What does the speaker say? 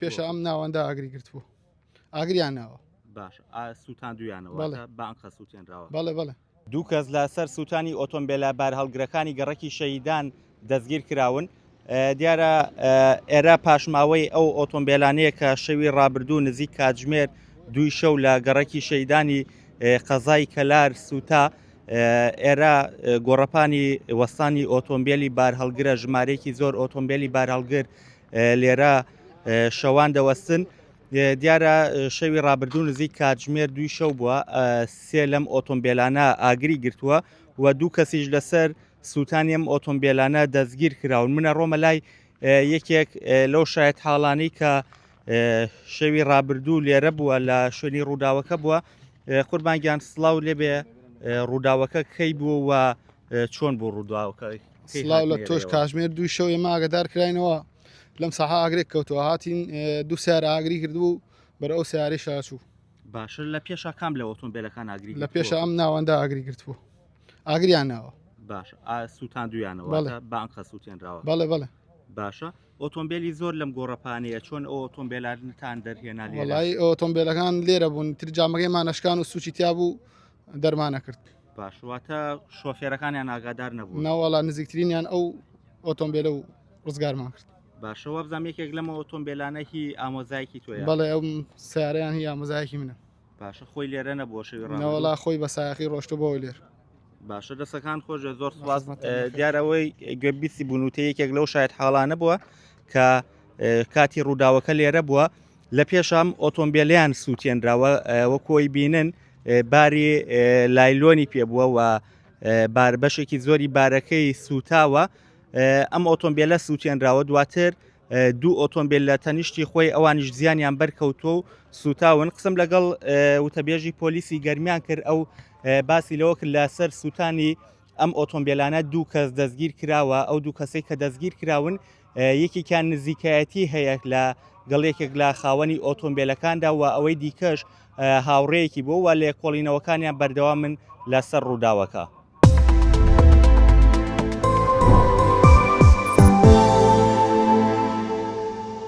پێشە ئەم ناوەندە ئاگری گرتبوو ئاگریان ناوە. باشە سووتاندویانەوە بەڵێ. بە ئەنقەست سووتێنراوە. بەڵێ بەڵێ. دوو کەس لە سەر سووتانی ئۆتۆمبێلە بارهەڵگرەکانی گەڕەکی شەهیدان دەستگیر کراون. دیارە ئێرە پاشماوەی ئەو ئۆتۆمبێلانەیە کە شەوی ڕابردوو نزیک کاتژمێر دووی شەو لە گەڕەکی شەیدانی قەزای کەلار سووتا. ئێرە گۆڕەپانی وەستانی ئۆتۆمبیلی بارهەڵگرە ژمارەیەکی زۆر ئۆتۆمبیلی بارهەڵگر لێرە شەوان دەوەستن. دیارە شەوی ڕابردوو نزیک کاتژمێر دووی شەو بووە سێ لەم ئۆتۆمبیلانە ئاگری گرتووە و دوو کەسیش لەسەر سووتانی ئەم ئۆتۆمبیلانە دەستگیر کراون منە ڕۆمە لای یەکێک لەو شایەت حاڵانی کە شەوی ڕابردوو لێرە بووە لە شوێنی ڕووداوەکە بووە قوربانگیان سڵاو لێبێ ڕووداوەکە کەی بوو و چۆن بوو ڕووداوەکە سڵاو لە تۆش کاژمێر دوو شەو ئێمە ئاگدار کراینەوە لەم ساحە ئاگرێک کەوتەوە هاتین دوو سیارە ئاگری کردبوو بەر ئەو سیارەی شاچوو باشە لە پێشا کام لە ئۆتۆمبیلەکان ئاگری لە پێشە ئەم ناوەندە ئاگری گرتبوو ئاگریان ناوە باش سووتاندویانەوە بە ئەنقەست سووتێنراوە بەڵێ بەڵێ باشە ئۆتۆمبیلی زۆر لەم گۆڕەپانەیە چۆن ئەو ئۆتۆمبیلانتان دەرهێنا وڵی ئۆتۆمبیلەکان لێرە بوون تر جامەکەی مانەشکان و سوچی تیا بوو دەرمانە کرد باشواتە شۆفێرەکانیان ئاگادار نەبوو ناوەڵا نزیکترینیان ئەو ئۆتۆمبیلە و ڕزگارمان کرد باشە وابزانام یەکێک لەمە ئۆتۆمبیلانە هی ئامۆزایەکی تۆیە بەڵێ ئەو سیارەیان هی ئامۆزایەکی منە باشە خۆی لێرە نەبووە شەوی ڕابردوو؟ نەوەڵا خۆی بە سایەقی ڕۆشتووە بۆ هەولێر. باشە دەسەکان خۆش زۆر سپاس دیارەوەی گوێبیستی بوون وتە یەکێک لەو شاید حاڵانە بووە کە کاتی ڕووداوەکە لێرە بووە لە پێشام ئۆتۆمبیلیان سووتێنراوە وەکۆی بینن باری لایلۆنی پێ بووە و بار بەشێکی زۆری بارەکەی سوتاوە ئەم ئۆتۆمبیلە سووتێنراوە دواتر دوو ئۆتۆمبیل لە تەنیشتی خۆی ئەوانیش زیانیان بەرکەوتووە و سوتاون قسم لەگەڵ وتەبێژی پۆلیسی گەرمیان کرد ئەو باسی لەوە کرد لەسەر سووتانی ئەم ئۆتۆمبیلانە دوو کەس دەستگیر کراوە ئەو دوو کەسێک کە دەستگیر کراون یەکێکیان نزیکایەتی هەیە لە گەڵ یەکێک لە خاوەنی ئۆتۆمبیلەکاندا و ئەوەی دیکەش هاوڕێیەکی بووە و لێکۆڵینەوەکانیان بەردەوامن لەسەر ڕووداوەکە.